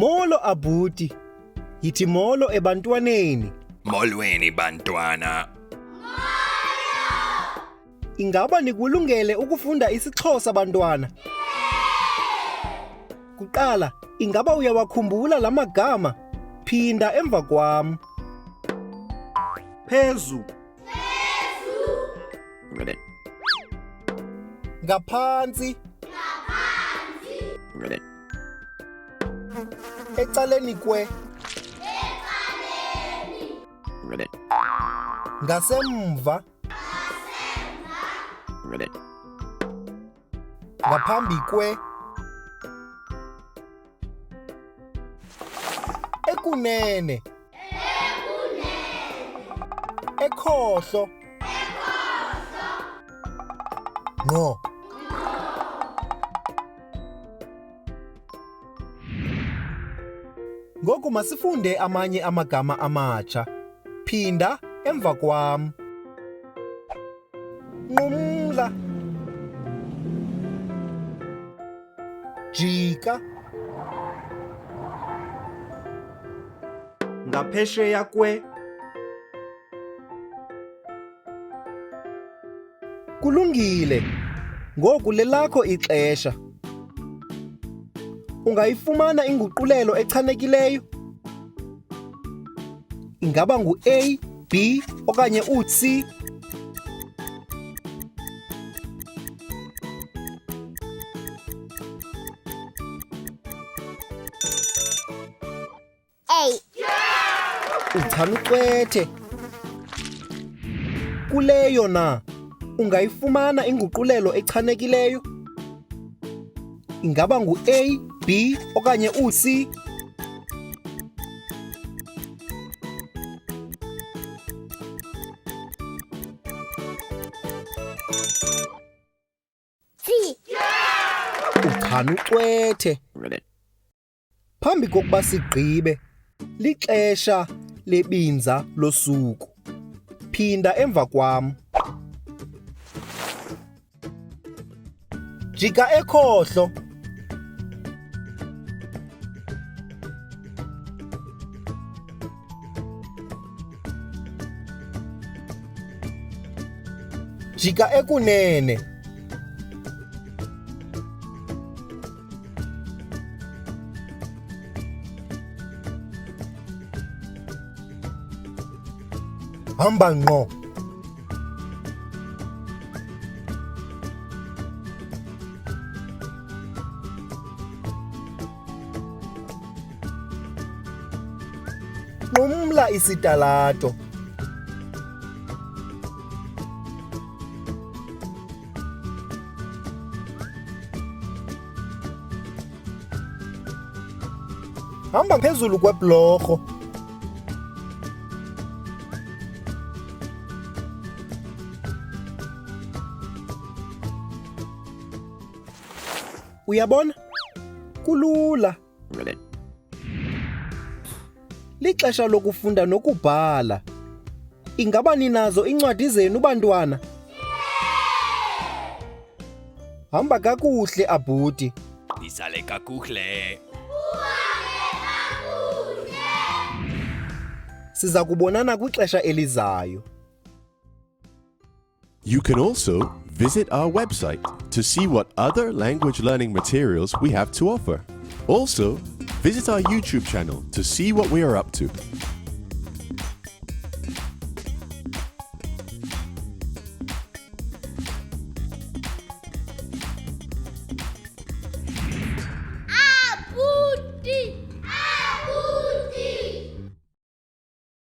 Molo abhuti. Yithi molo ebantwaneni. Molweni bantwana. Ingaba nikulungele ukufunda isiXhosa bantwana? Kuqala, ingaba uyawakhumbula la magama? Phinda emva kwam. Phezu. Ngaphantsi. Ecaleni kwe. Ngasemva. Ngaphambi kwe. Ekunene. Ekhohlo. Ngqo. Ngoku masifunde amanye amagama amatsha. Phinda emva kwam. Nqumla. Jika. Ngaphesheya kwe. Kulungile. Ngoku lelakho ixesha. Ungayifumana inguqulelo echanekileyo? Ingaba ngu-A, B okanye u-C? A. Uchanucwethe. Kuleyo na ungayifumana inguqulelo echanekileyo? Ingaba ngu-A, B okanye u-C? C. Uchanucwethe. Phambi kokuba sigqibe, lixesha lebinza losuku. Phinda emva kwam. Jika ekhohlo. Jika ekunene. Hamba ngqo. Nqumla isitalato. Hamba phezulu kweblorho. Uyabona? Kulula. Lixesha lokufunda nokubhala. Ingaba ninazo iincwadi zenu bantwana? Hamba kakuhle abhuti. Nisale kakuhle. Siza kubonana kwixesha elizayo. You can also visit our website to see what other language learning materials we have to offer. Also, visit our YouTube channel to see what we are up to.